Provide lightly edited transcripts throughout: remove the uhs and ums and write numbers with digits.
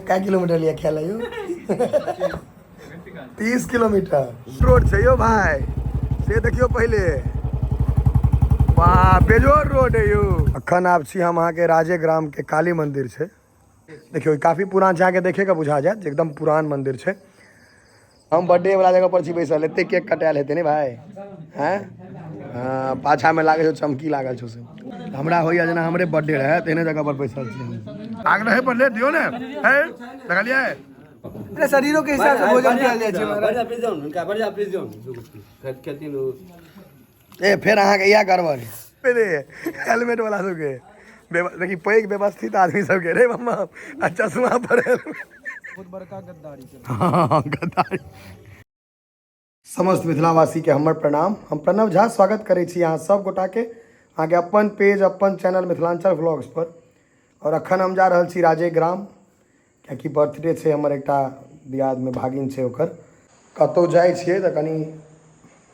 कै किलोमीटर लिया खेल यौ? 30 किलोमीटर रोड छै यौ भाई, से देखियौ पहिले। वाह, बेजोर रोड है यौ। अखन आब छी हम अहाँके राजे ग्राम के काली मंदिर छै। देखियौ, ई काफी पुरान छै। अहाँके देखे के बुझा जायत जे एकदम पुरान मंदिर छै। हम बर्थडे वाला जगह पर छी बैसल। एते केक कटायल हेतै ने भाई? हैं, हाँ, पाछा में लागल छौ, चमकी लागल छौ। से हमरा होइया जेना हमरे बर्थडे रहै, तेहने जगह पर बैसल छी हम। आग रहे पर ले दियौ ने है, देखलियै? अपने शरीरों के हिसाब से भोजन कयल जाइ छै महाराज। बढ़िया पीस दियौन हुनका, बढ़िया पीस दियौन, दूगो पीस खेथिन ओ। ए, फेर अहाँके इएह गड़बड़ रे। हेलमेट वाला सबके देखी, पैघ व्यवस्थित आदमी सबके रे मम्मा आ चश्मा पर हेलमेट। बहुत बड़का गद्दारी छै। हाँ, गद्दारी। समस्त मिथिलावासीके हमर प्रणाम। हम प्रणव झा स्वागत करै छी अहाँ सब गोटाके अहाँके अपन पेज, अपन चैनल मिथिलांचल व्लॉग्स पर। और अखन हम जा रहल छी राजे ग्राम, कियाकि बर्थडे छै हमर एकटा दियादमे भागिन छै ओकर। कतहु जाइ छियै तऽ कनि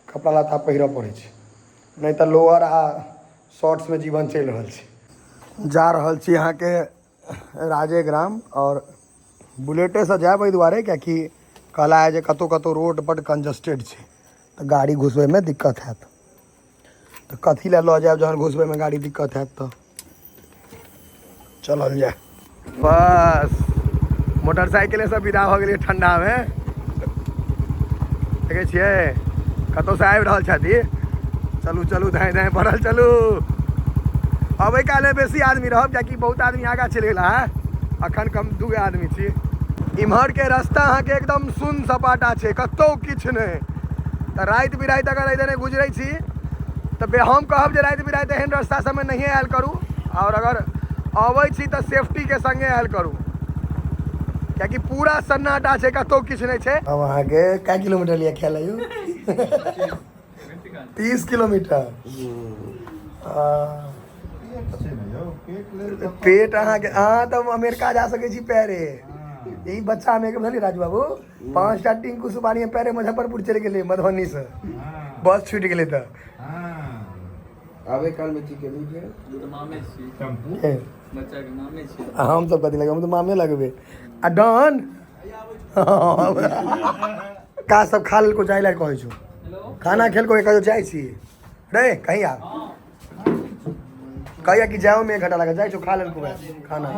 कपड़ा लत्ता पहिरऽ पड़ै छै, नहि तऽ लोअर आ शॉर्ट्समे जीवन चलि रहल छै। जा रहल छी अहाँके राजे ग्राम और बुलेटेसँ जायब एहि दुआरे कियाकि कहला है जे कतहु कतहु रोड बड्ड कंजस्टेड छै, तऽ गाड़ी घुसबैमे दिक्कत हैत। तऽ कथी लए लऽ जायब जहन घुसबैमे गाड़ी दिक्कत हैत? तऽ चलल जाय। बस मोटरसाइकिलेसँ विदा भऽ गेलियै। ठंडामे देखै छियै, कतहुसँ आबि रहल छथि। चलू चलू, धाँइ धाँइ बढ़ल चलू। अबै काले बेसी आदमी रहब, कियाकि बहुत आदमी आगाँ चलि गेला है। अखन कम दूए आदमी छी। इम्हर के रास्ता अहाँके एकदम सुन सपाटा छै, कतहु किछु नहि। तऽ राति बिराति अगर एहि दने गुजरै छी तऽ हम कहब जे राति बिराति एहन रास्ता सबमे नहिए आयल करू, आओर अगर अबै छी तऽ सेफ्टीके संगे आयल करू, कियाकि पूरा सन्नाटा छै, कतहु किछु नहि छै। अब अहाँके कै किलोमीटर लिअ खेल यौ? 30 किलोमीटर। पेट अहाँके, अहाँ तऽ अमेरिका जा सकै छी पैरे। ई बच्चा मे बुझलियै राजू बाबू, पाँचटा टिंकू सुपारी पैरे मुजफ्फरपुर चलि गेलै मधुबनी से, बस छूटि गेलै तऽ। आबै काल मे की केली फेर? तऽ मामे छी। ए, बच्चा के मामे छी। आ हम सब कथी लगबै? हम तऽ मामे लगबै। आ डन का सब खा लेलको, जाय लए कहै छौ। खाना खेलको, कहियो जाइ छी रे? कहीं आ कहिया कि जाओ में एक घंटा लगा जाइ छौ। खा लेलको भाई खाना?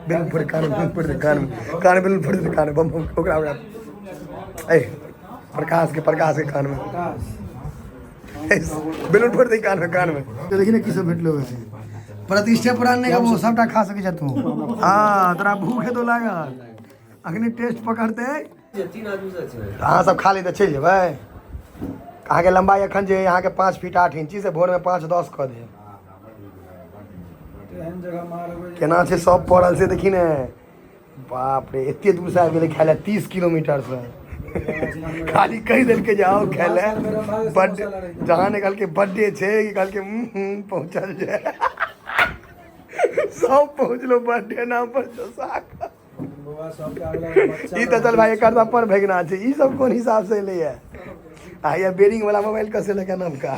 बिल फोड़ कान, बिल फोड़ दे कान में, कान बिल फोड़ दे कान में, बम बम ओकरा ओकरा ए प्रकाश के, प्रकाश के कान में बेलून फोड़ दे, कान में, कान में। देखी ने की सब भेटलो है। प्रतिष्ठा पुरान नहीं वो सबटा खा सकै छ तू। हाँ, तोरा भूख हेतो लागल, अखनी टेस्ट पकड़ते। तीन आदमी से छै। अहाँ सब खा ली तऽ चलि जेबै। अहाँके लम्बाई एखन जे अहाँके 5 फीट 8 इंची से भोरमे 5-10 कऽ देब। एहन जगह मारबै। केना छै सब पड़ल से देखी ने। बाप रे, एते दूर से आबि गेलै खाय लए, 30 किलोमीटर से। खाली कहि देलकै जे आओ खाय लए। बड जहाँ ने कहलकै बर्थडे छै कि कहलकै हूँ, पहुँचल जाय। सब पहुँचलो बर्थडे नाम पर जोसा। बौआ सबके अगला बच्चा। ई तऽ चल भाई, एकर तऽ अपन भगना छै। ई सब कोन हिसाब से एलैया? आ या बेरिंग वाला मोबाइल कसे लगा नमका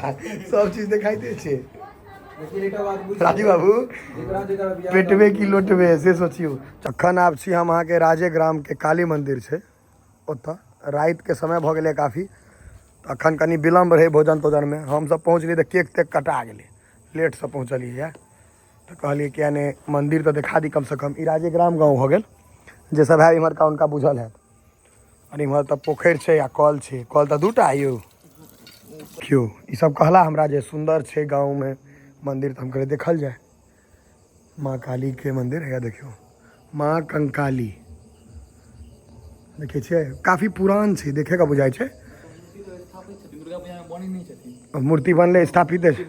सब चीज देखाइते छै। लेकिन एकटा बात बुझ राजू बाबू, जेकरा जेकरा बियाह पेटबे की लोटबे से सोचियौ। अखन आब छी हम अहाँके राजे ग्राम के काली मंदिर छै ओतऽ। रातिके समय भऽ गेलै काफी, तऽ अखन कनि विलम्ब रहै भोजन तोजनमे। हमसब पहुँचलियै तऽ केक तेक कटा गेलै। लेटसँ पहुँचलियै यऽ तऽ कहलियै किया नहि मन्दिर तऽ देखा दी कमसँ कम। ई राजे ग्राम गाँव भऽ गेल। जे सब है इम्हरका हुनका बुझल हैत। आओर इम्हर तऽ पोखरि छै आ कल छै। कल तऽ दूटा यौ। देखियौ, ई सब कहला हमरा जे सुन्दर छै गाँवमे मन्दिर, तऽ हम कहलियै देखल जाय। माँ कालीके मन्दिर हैया, देखियौ, माँ कंकाली। देखै छियै, काफी पुरान छै, देखेके बुझाइ छै। दुर्गा पूजा मे बनै नहि छथिन। मूर्ति बनलै, स्थापित अछि।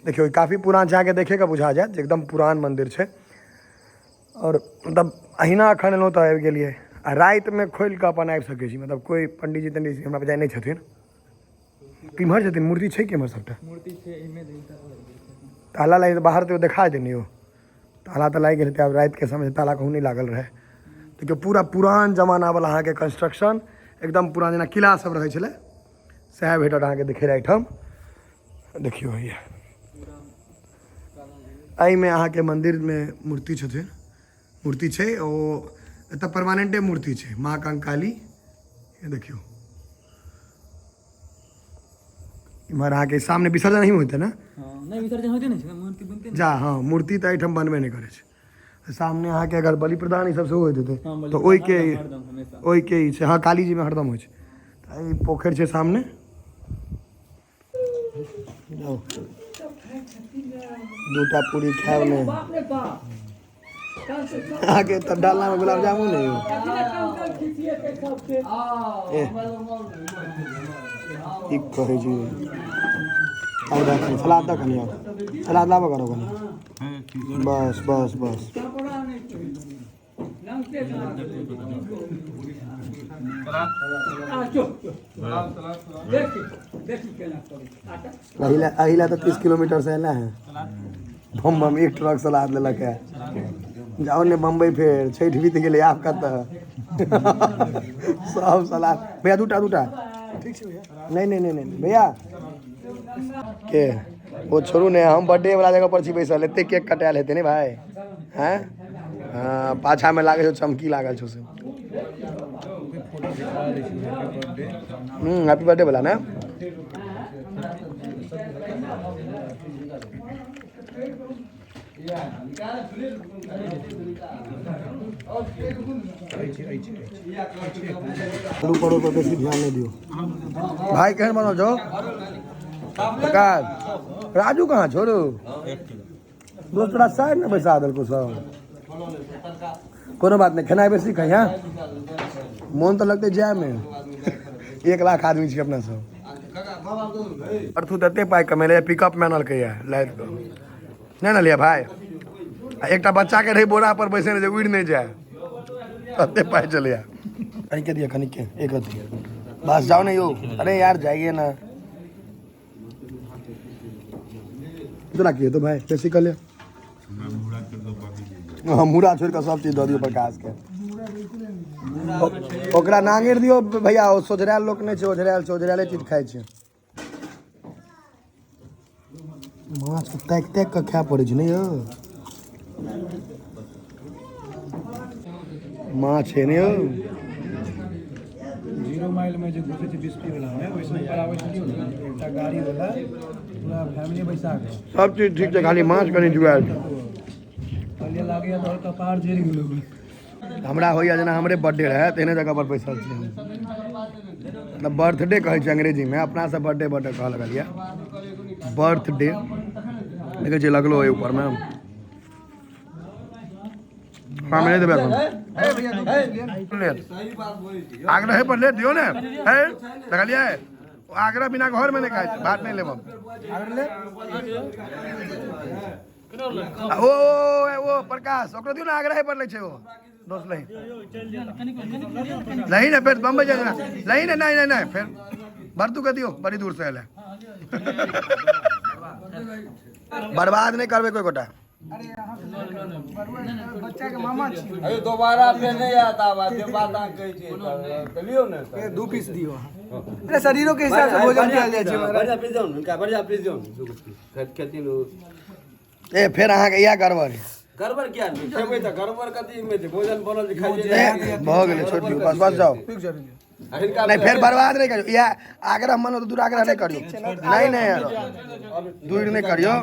देखियौ, ई काफी पुरान छै। अहाँके देखेके बुझा जायत जे एकदम पुरान मन्दिर छै। आओर मतलब अहिना एखन एलहुँ तऽ आबि गेलियै आ रातिमे खोलि कऽ अपन आबि सकै छी। मतलब कोइ पंडीजी तंडीजी हमरा बुझाइ नहि छथिन। केम्हर छथिन? मूर्ति छै केम्हर सबटा? मूर्ति छै एहिमे, ताला लागि गेल छै। ताला लागि बाहर तऽ देखा देने यौ। ताला तऽ लागि गेल हेतै आब रातिके समय, ताला कहूँ नहि लागल रहै। देखियौ, पूरा पुरान जमानावला अहाँके कंस्ट्रक्शन, एकदम पुरान जेना किला सब रहै छलै, सएह भेटत अहाँके देखै लए एहिठाम। देखियौ हैया, एहिमे अहाँके मन्दिरमे मूर्ति छथिन। मूर्ति छै ओ एतऽ परमानेंटे मूर्ति छै माँ कंकाली। देखियौ इम्हर अहाँके सामने विसर्जन ही होते ने? नहि, विसर्जन होइते नहि छै, मूर्ति बनते। जा हँ, मूर्ति तऽ एहिठाम बनबे नहि करै छै। सामने अहाँके अगर बलि प्रदान ई सब सेहो होइत हेतै तऽ ओहिके ओहिके ई छै। हँ, काली जीमे हरदम होइ छै। तऽ ई पोखरि छै सामने। जाउ, दूटा पूरी खायब ने अहाँके तऽ डालनामे गुलाब जामुन नहीं हो। ए की कहै छी? आब दऽ कनि सलाद, दऽ कनि, आब सलाद लाबऽ करो कनि। बस बस बस। अहिला अहिला तऽ 30 किलोमीटर से एला है। बम बम एक ट्रक सलाद लेलक है। जाओ ने बम्बई, फेर छठि बीत गेलै, आब कतऽ सब सलाद। भैया, दूटा दूटा। ठीक छै भैया। नहीं नहीं नहीं नहीं भैया के ओ छोड़ू ने, हम बर्थडे वाला जगह पर छी बैसल। एते केक कटायल हेतै ने भाई? हैं हाँ, पाछा में लागै छौ चमकी लागल छौ से। हैप्पी बर्थडे वाला ने। आलू परोड़ पर बेसी ध्यान नहीं दियो भाई। केहन बनल छौ प्रकाश? राजू कहाँ छोड़ू? दोस्त, तोरा साइड में बैसा देलको सब। कोनो बात नहीं, खेनाइ बेसी खाइ। हाँ, मोन तऽ लगतै जायमे। 1 लाख आदमी छी अपना सब। अर्थू तऽ एते पाइ कमेलै, पिकअप मे आनलकै लादि कऽ। नहि ने लिअ भाय। आ एकटा बच्चा के रहै बोरा पर बैसे जे उड़ि नहि जाय। कते पाइ चलैया। कनिके दिअ, कनिके एक रत्ती बस। जाओ ना यो। अरे यार, जाइए ना। तोरा की हेतौ भाई? बेसी कऽ ले। हाँ, मूड़ा छोड़ि कऽ सब चीज दऽ दियौ प्रकाश के। ओकरा नांगरि दियौ भैया। ओ सोझरायल लोक नहि छै, ओझरायल छै, ओझरायले चीज खाइ छै। माछ के ताकि ताकि कऽ खाय पड़ै छै ने यौ। माछ है ने यौ। जीरो माइल में जे घुसै छै बिस्पी वाला में, ओहिसँ ऊपर आबै छै एकटा गाड़ी वाला, पूरा फैमिली बैसा कऽ। सब चीज ठीक छै, खाली माछ कनि जुआयल छै। कहलियै लागैया तोहर कपार जरि गेलो। हमरा होइया जेना हमरे बर्थडे रहै, तेहने जगह पर बैसल छी हम। मतलब बर्थडे कहै छै अंग्रेजीमे, अपना सब बर्थडे बर्थडे कहऽ लगलियै। बर्थडे देखै छियै लगलो ओहि ऊपरमे। हाँ, नहि देबै एखन। आग्रह पर ले दियौ ने। है देखलियै, आग्रह बिना घरमे नहि खाइ छै। भात नहि लेब हम। ओ ओ प्रकाश, ओकरो दियौ ने। आग्रह पर लै छै ओ दोस्त। लही लही ने, फेर बम्बई जाय। लही ने। नहीं नहीं नहीं, फेर भरतू के दियौ। बड़ी दूर से एलै। बर्बाद नहि करबै कोई गोटा। बच्चा के मामा छी। अरे, दोबारा फेर नहि आयत आब जे बात अहाँ कहै छियै तऽ लियौ ने। दू पीस दियौ अहाँ। अरे, शरीरों के हिसाब से भोजन कयल जाइ छै महाराज। बढ़िया पीस दियौ ने हुनका, बढ़िया पीस दियौ ने। दूगो पीस खेथिन ओ। ए, फेर अहाँके इएह गड़बड़ है। गड़बड़ किया नहि खेबै तऽ गड़बड़ कथी मे छै? भोजन बनल जे खाइ ए, भऽ गेलै, छोड़ि दियौ। बस बस, जाउ। रुकि जाउ, रुकि जाउ। नहीं, फेर बर्बाद नहीं करियो। इएह आग्रह मानो तऽ दुराग्रह नहीं करियो। नहीं नहीं, दूर नहीं करियो।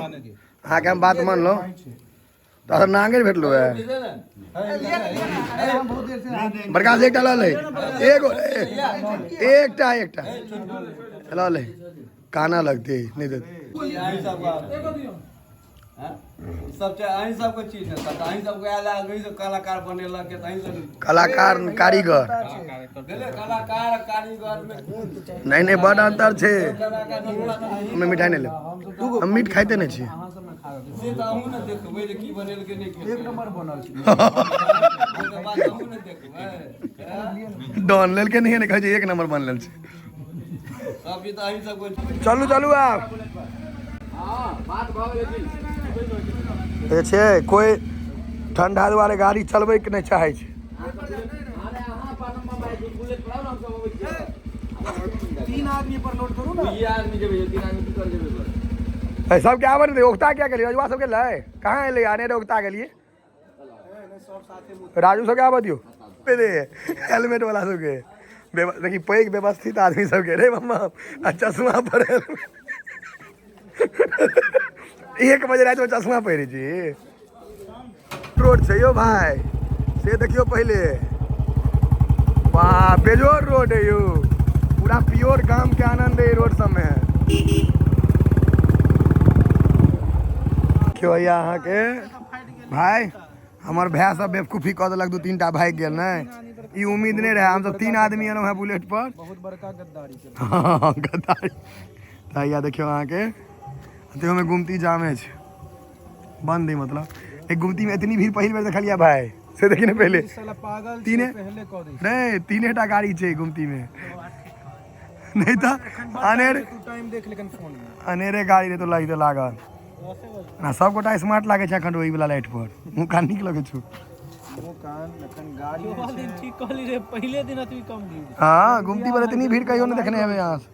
अहाँके हम बात मानलहुँ तऽ नांगरि भेटलो है। बड़का से एकटा लऽ ले, एगो एकटा एकटा लऽ ले। काना लगते नहीं तऽ। अहीं सबके सब छै, अहीं सबके चीज है तऽ अहीं सबके आयल अहीं सब कलाकार बनेलक तऽ अहीं सब। कलाकार कारीगर। भेलै कलाकार कारीगर मे। नहीं नहीं, बड अंतर छै। कलाकार हमे मिठाई नहीं लेब, हम मीट खाइते नहीं छियै। से तऽ अहूँ ने देखबै जे की बनेलकै नहि। एक नंबर बनल छै। बात अहूँ ने देखबै। डॉन लेलकै नहीं ने, कहै छै एक नंबर बनल छै। सब चीज तऽ अहीं सबके। चलू चलू आब। जे छै कोइ ठंडा दुआरे गाड़ी चलबैके नहि चाहै छै। तीन आदमी पर लोड करू ने। ये आदमी जेबै, तीन आदमी की कर जेबै बस। ए, सबके आबै ने, उगता क्या गेलियै? रजुआ सबके लै कहाँ एलै? आने रे, उगता गेलियै। राजू सबके आबऽ दियौ पहिले हेलमेट वाला सबके। देखी पैघ व्यवस्थित आदमी सबके रे मम्मा, आ चश्मा पर हेलमेट। 1 बजे रातिमे चश्मा पहिरे छी। रोड छै यौ भाय, से देखियौ पहिले। वाह बेजोड़ रोड है यौ, पूरा प्योर गाम के आनंद है रोड सबमे। देखियौ भैया अहाँके भाय, हमर भाय सब बेवकूफी कऽ देलक, 2-3 टा भागि गेल। नहि ई उम्मीद नहि रहै, हमसब 3 आदमी एलहुँ हेँ बुलेट पर। बहुत बड़का गद्दारी। हँ गद्दारी। तऽ हैया देखियौ अहाँके, ताहिमे गुमती जामे छै, बंद है। मतलब एक गुमती में इतनी भीड़ पहिल बेर देखलियै भाय, से देखी ने पहिले। पागल तीने पहले कऽ दै। नहीं, 3 टा गाड़ी छै गुमती में, नहीं तऽ अनेर तू टाइम देख लेकिन फोन में। अनेरे गाड़ी रहे तो लागि लागल आ सब गोटा स्मार्ट लागै छै एखन ओहि वाला लाइट पर। मुँह कान नीक लगै छौ। मुँह कान एखन गाड़ी दिन ठीक कहली रे, पहिले दिन अतबी कम भीड़। हाँ गुमती पर इतनी भीड़ कहियो नहीं देखने हेबै यहाँ से।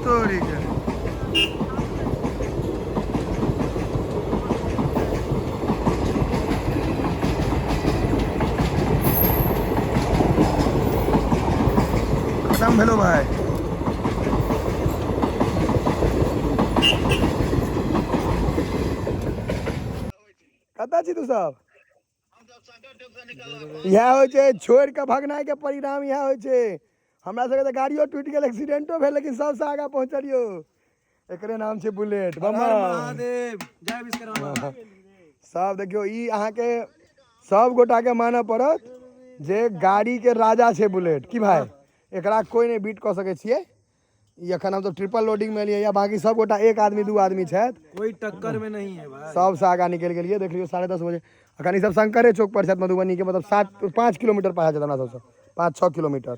तोरी के खत्म भेलो भाई। कतऽ छी तू सब? इएह होइ छै छोड़ि कऽ भगनाइ के परिणाम, इएह होइ छै। हमरा सबके तऽ गाड़ियो टूटि गेल, एक्सीडेंटो भेल, लेकिन सबसँ आगाँ पहुँचलियौ। एकरे नाम छै बुलेट। बम महादेव जय विश्वकर्मा। सब देखियौ, ई अहाँके सब गोटाके मानऽ पड़त जे गाड़ीके राजा छै बुलेट। की भाई, एकरा कोइ नहि बीट कऽ सकै छियै। ई एखन हमसब ट्रिपल लोडिंग में एलियै, बाकी सब गोटा 1 आदमी 2 आदमी छथि, कोई टक्कर में नहीं है भाई। सबसँ आगाँ निकलि गेलियै। देख लियौ 10:30 बजे अखन ई सब शंकरे चौक पर छथि मधुबनी के, मतलब 5 किलोमीटर पास छथि हमरा सबसँ, 5-6 किलोमीटर।